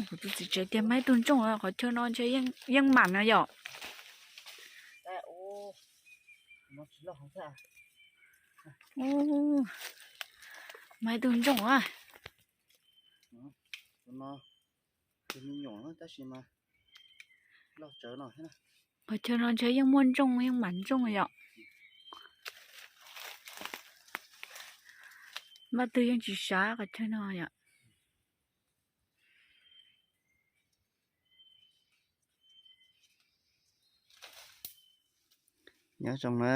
Kuv tus txiv tsev tias mas ib tug ntsooj, qhov chaw no ntshe yeej mam no yom. Mas ib tug ntsooj a. Qhov chaw no ntshe yeej muaj ntsooj, yeej mam ntsooj yom. Npaj twg yeej tsis sav qhov chaw no yom. Nyob zoo na,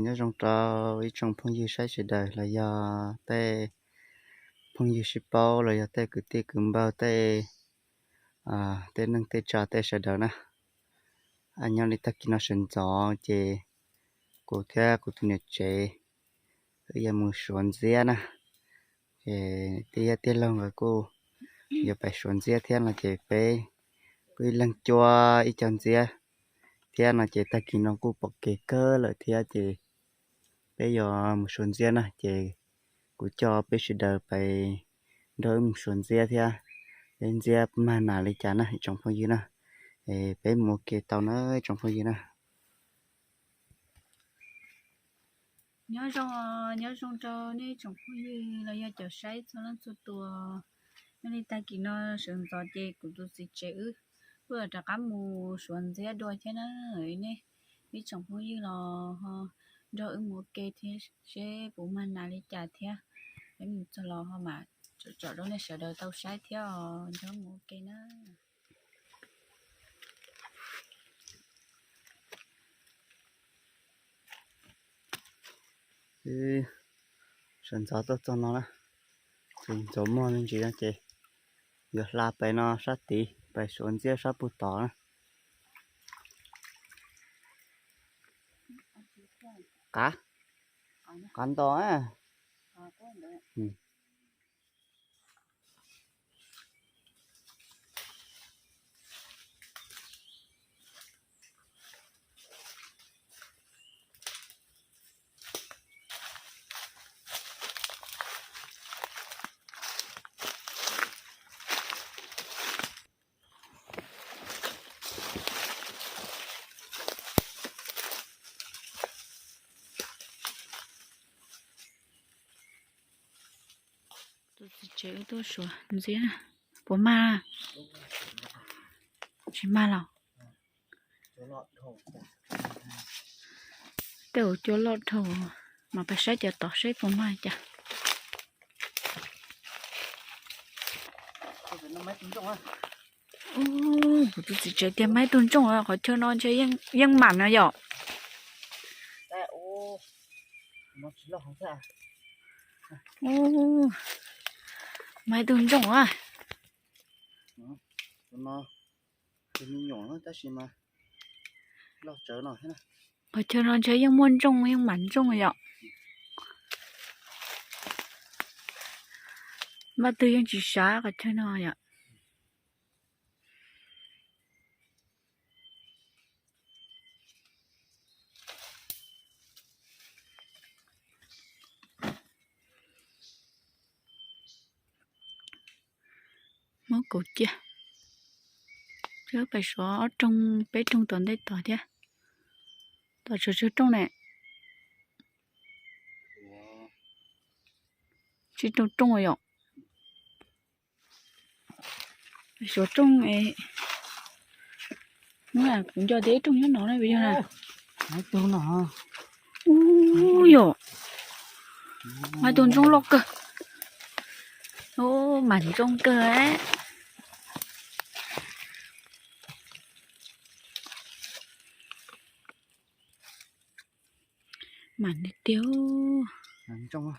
nyob zoo rau ib tsoom phooj ywg saib sawv daws los yog tej phooj ywg sib paub los yog tej kwv tij kwv npawg tej, tej neej tej tsa tej sawv daws na. Nyob li tag kis no sawv ntxov ces kuv thiab kuv tus niam tsev wb yuav mus suav ntxiab na. Ces tij Yaj tij Laug nkawd kuj yuav pais suav ntxiab thiab no ces peb kuj ib leeg cuab ib co ntxiab thiab no ces tag kis no kuj pom kev kawg lawm thiab ces peb yuav mus suav ntxiab na ces kuv coj peb sawv daws pais nrog wb mus suav ntxiab thiab, peb ntxiab mag nas li cas na ib tsoom phooj ywg na. Peb mus ua ke tau na ib tsoom phooj ywg na. Nyob zoo, nyob zoo rau nej tsoom phooj ywg los yog cov saib txhua leej txhua tus. Nyob li tag kis no sawv ntxov ces kuv tus txiv tsev wb kuj yuav rov qab mus suav ntxiab dua thiab na. Nej ib tsoom phooj ywg los ho nrog wb mus ua ke thiab seb puas mag nas li cas thiab. Peb mus txog los ho mam tsom rau nej sawv daws tau saib thiab os, nrog mus ua ke na. Sawv ntxov tuaj txog no na, tsis ntxuav muag me ntsis no ces yuav hla pem no sab tid, pem suav ntxiab sab puag tod na. Qav, qav nto. Tus txiv tsev wb tuaj suav ntxiab, puas mag? Tsis mag los? Tej uas cua loj dhau, mas pais saib cov tod seb puas mag cas. Kuv tus txiv tsev tias mas ib tug ntsooj, qhov chaw no ntshe yeej mam no yom. Mas ib tug ntsooj a. Qhov chaw no ntshe yeej muaj ntsooj, yeej mam ntsooj yom. Npaj twg yeej tsis sav qhov chaw no yom. Muab kaus cia, peb pais suav ob rooj peb rooj tom ntej tod thiab. Tom tsawg tsawg rooj ne? Tsib rooj rooj yom. Suav rooj, kuv nco tias ib rooj nyob no ne, puas yog na? Ub yom, mas tus ntsooj loj kawg. Ub, mas ntsooj kawg. Mas tiag tiag. Mas ntsooj.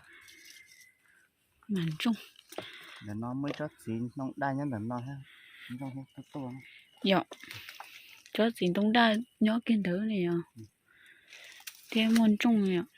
Ntawm no muaj ib tsob txiv ntoo daj nyob ntawm no thiab. Ntsooj thiab tuaj tuaj. Yom, tsob txiv ntoo daj nyob kiag ntawd ne yom. Thiab muaj ntsooj yom.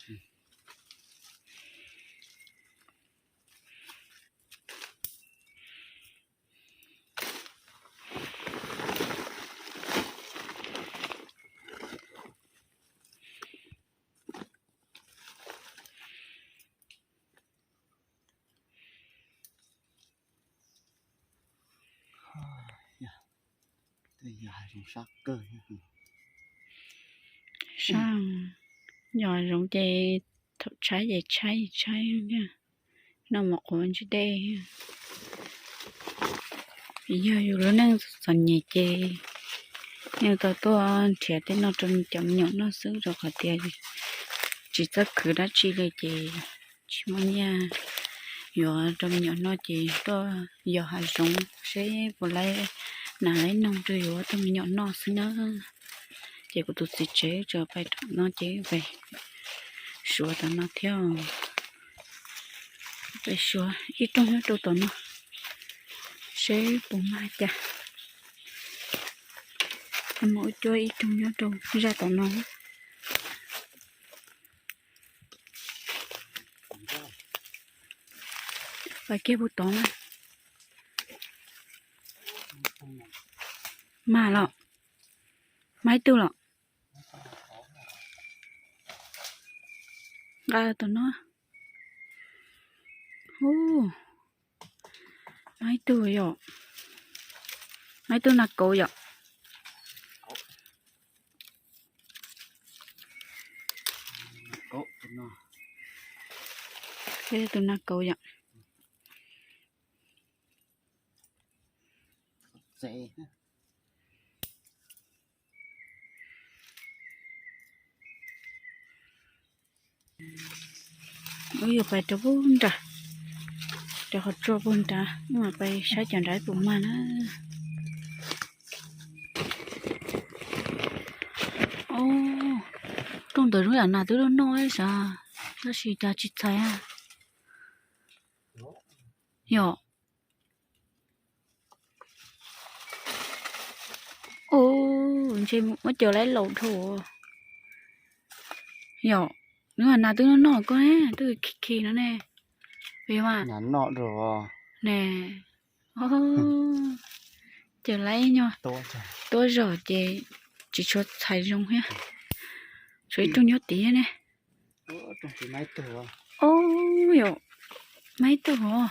Sab, yog zoov ces thaum tshaib ces tshaib tshaib, noj mov quav ntsej dej. Yog yus lub neej txom nyem ces yeej tau tuaj nrhiav tej noj rau cov me nyuam noj xwb, rau qhov tias tsis txawj khwv dab tsi li ces tsis muaj nyiaj yuav rau me nyuam noj ces tuaj yos hav zoov seb puas laib nas laib noog rau yuav rau me nyuam noj xwb na. Ces kuv tus txiv tsev tsuas pais tom no ces pais suav tom no thiab. Pais suav ib rooj nyob rau tom no seb puas mag cas. Muaj ib cuab ib rooj nyob rau zaj tom no. Pais kiag puag tod na. Mag los? Mag ib tug los? Nqa tom no. Mag ib tug yom. Mag ib tug nas kauv yom. Tus nas kauv yom. Wb yuav pais rau puag nrad, rau qhov tsua puag nrad, wb mam pais saib cov nrad puas mag na. Rooj ntawd zoo yam nas twb noj noj sav, tab sis cas tsis txhais. Yog. Ntshe muab cawm laib laus dhau. Yog, nws nas twb noj noj koj ne, twb khi khi no ne. Yog mas. Ne. Cawm laib nyog tuab zog ces tsis tshua txhais zoo thiab. Tshuav ib rooj nyob tid ne. Ub, yog, mag ib tug os.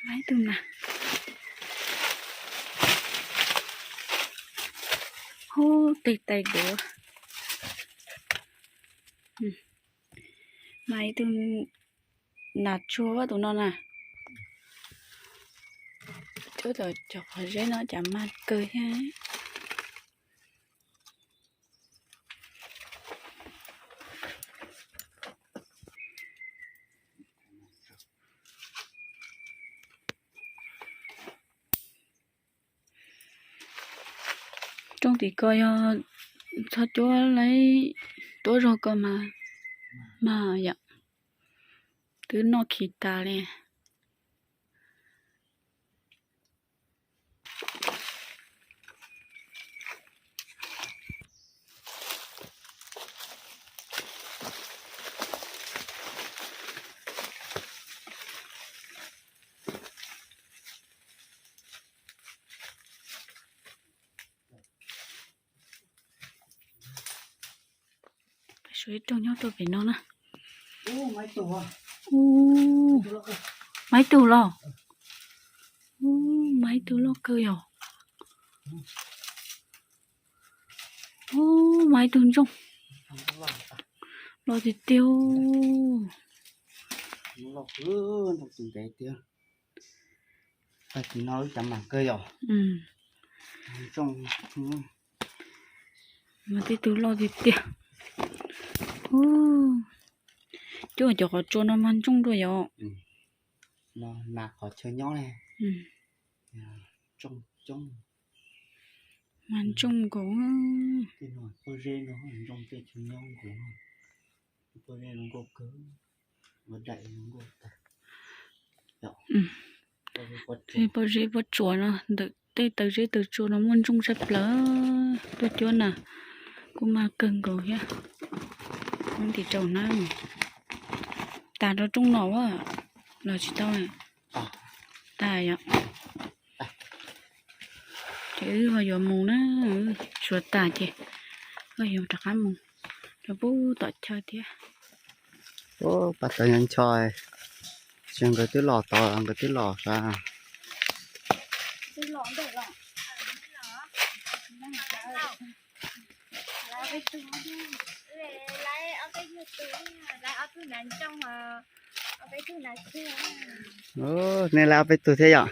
Mag ib tug na. Hub, tej tais duav. Mag ib tug nas tsuag tus no na. Cuab tom cov qhov zeb no cas mag kawg thiab. Rooj tim ko yog txhob cuab laib tuab zog ko mas mag yom, twb noj khi tas li. Suav ib rooj nyob rau pem no na. Ub, mag ib tug los? Ub, mag ib tug loj kawg yom. Ub, mag ib tug ntsooj. Loj tiag tiag. Tag kis no lub cav mas kawg yom. Mas tej tug loj tiag tiag. Cuab cov qhov tsua no mag ntsooj dua yom. No nas qhov chaw nyob ne. Ntsooj coob. Mag ntsooj nkaus. Tej no pob zeb no ntsooj tej chaw nyob nkaus. Pob zeb no nkauj kawg. Ua daim no nkauj tag. Pob zeb pob tsuas no ntawm tej taw zeb taw tsua no muaj ntsooj tshaj plaws. Tuaj cuab na kuj mag kawg nkaus thiab. Ub, ntim rau na. Tas rau rooj no a, los tsis tau. Tas yom. Ces wb ho yuav mus na, suav tas ces wb yuav rov qab mus rau pub tom chaw thiab. Pab tawv ncho ncho. Ces nkawd twb los tod, nkawd twb los sav. Nej lawv ob peb tug thiab yom?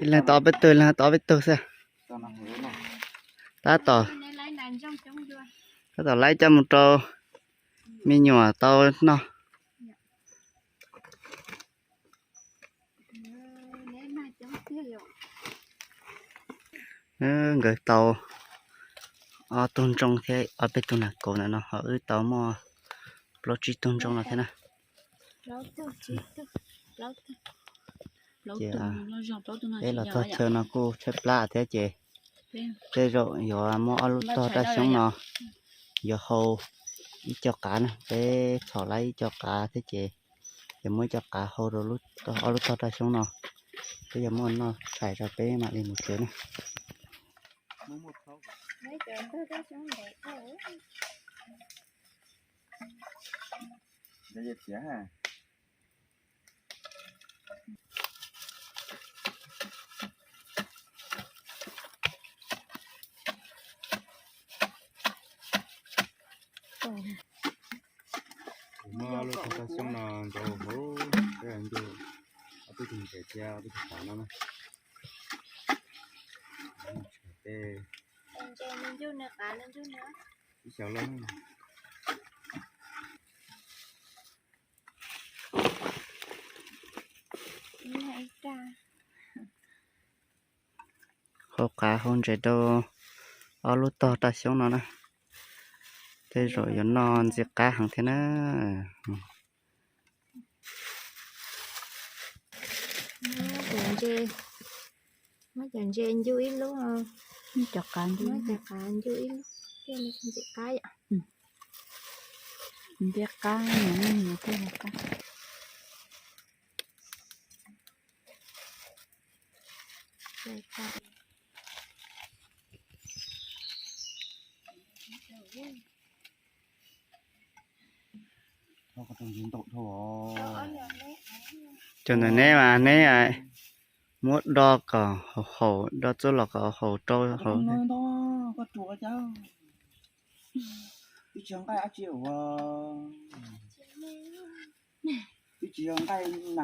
Ib leeg tau ob peb tug, ib leeg tau ob peb tug xwb. Tab tom, tab tom laib coj mus rau me nyuam tau noj. Nkawd tau ob tug ntsoog thiab ob peb tug nas kaus ntawm no, ho wb tau muaj plaub tsib tug ntsoog no thiab na. Ces peb los txog chaw no kuj tshaib plab thiab ces tej zaum yuav muab ob lub tog raj xyoob no yuav hau ib co qav na, peb txhom laib ib co qav thiab ces yuav muab ib co qav hau rau ob lub tog raj xyoob no, peb yuav muab noj tshais rau peb mam li mus tsev na. Kuv muab lub tog raj xyoob no ntsaws hauv, peb ncuj ob peb tug ntses thiab ob peb tug qav no na. Ib xyoos lawm. Hau qav hau ntses rau ob lub tog raj xyoob no na, tej zaum yuav noj ntxim qab heev thiab na. Muab cov ntses ncuj ib lub, muab cov qav ncuj ib lub, thiaj li ntxim qab yom. Ntxim qab, ntxim qab. Cov ntawm neb mas neb muab do kom haum, do txuj lom kom haum rau hauv. Rau txuj lom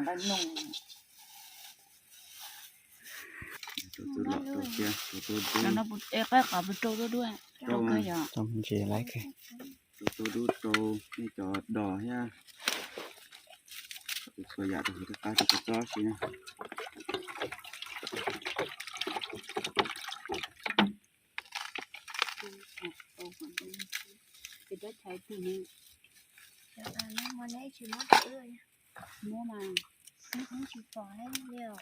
rau thiab, rau tau dub. Rau ntses laib kawg. Rau tau dub rau nej cov dos thiab. Txhua yam rau hauv thiab, qab rau kua txob si na.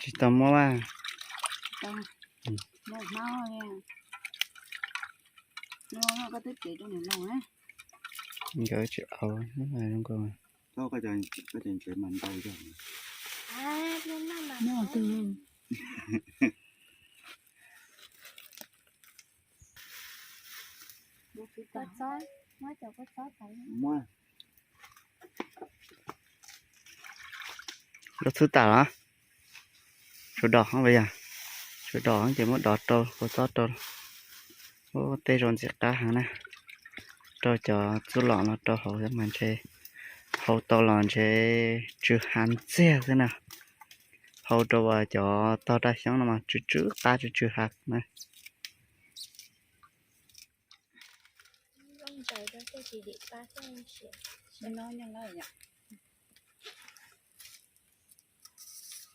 Tsis tau muab a. Nkawd tsis au zoo nkaus. Lub thwb tas los? Tshuav dos los yog? Tshuav dos ces muab dos rau, kua txob rau. Ub, tej zaum ntxim qab heev na. Rau cov txuj lom no rau hauv mas ntshe hau tau los ntshe tsw ha ntxiag xwb na. Hau rau cov tog raj xyoob no mas tsw tsw qab tsw tsw ha na.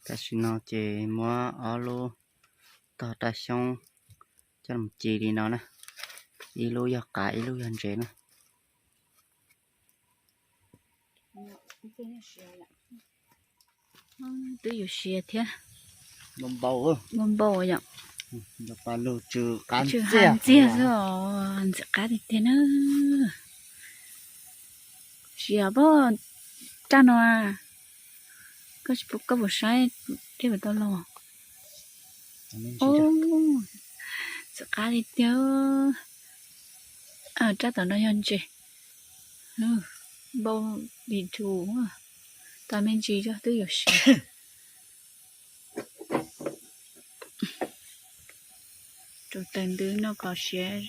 Tam sim no ces muab ob lub tog raj xyoob coj los ci li no na, ib lub yog qav ib lub yog ntses na. Twb yuav siav thiab. Npau npau yom. Tsw ha ntxiag xwb os, ntxim qab tiag tiag na. Siav pob raj no, koj puas saib dej puas tau los? Txawm qab li tiag. Rab tom no yog ntses, npau li nrhu, tau me ntsis yog twb yuav siav. Rau taws ntws no kom siav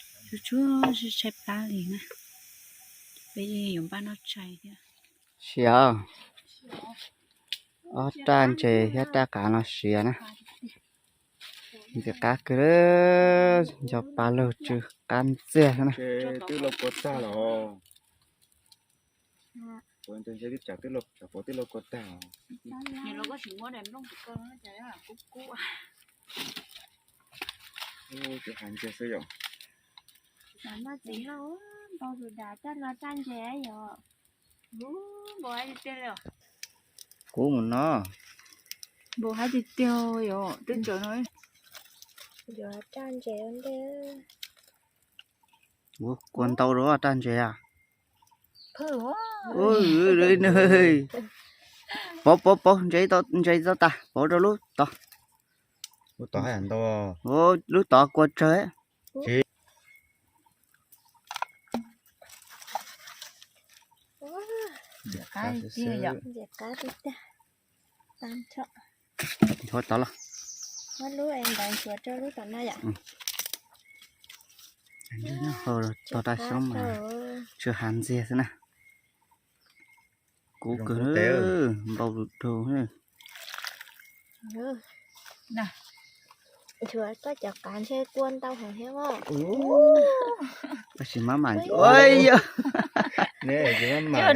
tsuag tsuag tshaib plab li na. Peb yuav npaj noj tshais thiab. Siav, ob raj ntses thiab raj qav no siav na. Ntxim qab kawg, nco pa lug tsw qab ntxiag na. Twb los puas tag los. Twb los puas tag. Tus hav ntxiag xwb yom. Npau tus dav raj no raj ntses yom. Kuv mus no. Npau haib tiag tiag yom, twb tsaus no. Yuav raj ntses ua ntej. Ua kua ntau rau raj ntses a. Pauv, pauv, pauv, ntses tau tas, pauv rau lub tod. Lub tod kua tsawg. Ntxuav tod los. Tog raj xyoob mas tsw hav ntxiag xwb na. Kub kawg, npau tus dug. Koj cov qav ntshe kua ntau heev thiab os. Tab sis maj mam,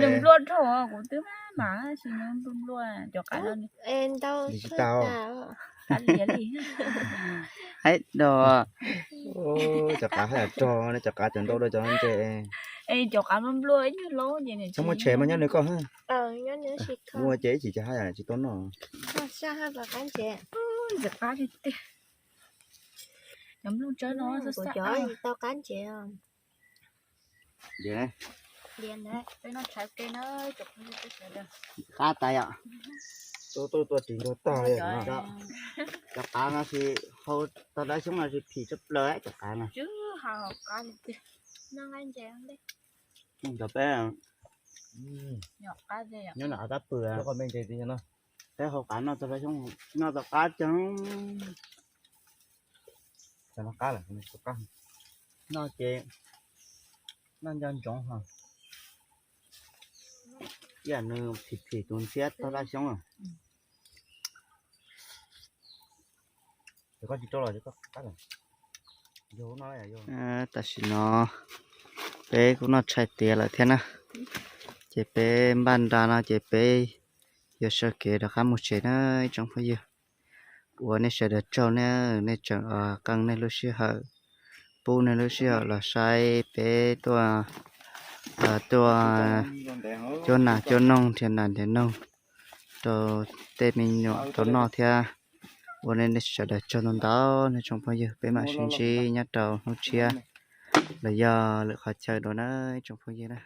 nws nplua dhau, kuv twb maj mam sis nws nplua nplua cov qav no. Es ntau tsis tau. Haib do. Cov qav haj yam rog, cov qav cov ntau dua cov ntses. Es cov qav nplua nplua ib nyuag laub ces txhob muab tshem mas nyob nws koj. Ua ces ib chim ces haj yam tsis tau noj. Ntxim qab tiag tiag. Cov nplooj tsawb no tau qab ntses. Qab tas yom. Tuaj tuaj ris nrog tag li no. Cov qav no sis hau tau dab xyoob no sis phim tshaj plaws cov qav no. Cov peb nyob nram qab pw, peb hau qav noj tau dab xyoob, noj tau qab ceeb. Noj ces noj nco ntsoov ho. Ib yam nws phim phim tus ntxhiab tau dab xyoob. Tam sim no peb kuj noj tshais tiav lawm thiab na, ces peb npaj nra no ces peb yuav sawv kev rov qab mus tsev na ib tsoom phooj ywg. Ua nej sawv daws tsaug nej, nej tseem qee nej lub sij hawm, pub nej lub sij hawm los saib peb tuaj, tuaj cuab nas cuab noog, nrhiav nas nrhiav noog rau tej me nyuam tau noj thiab. Ua nej sawv daws tsaug ntau ntau nej tsoom phooj ywg, peb mam sib ntsib nyob rau hnub tshiab los yog lwm qhov chaw dua na tsoom phooj ywg na.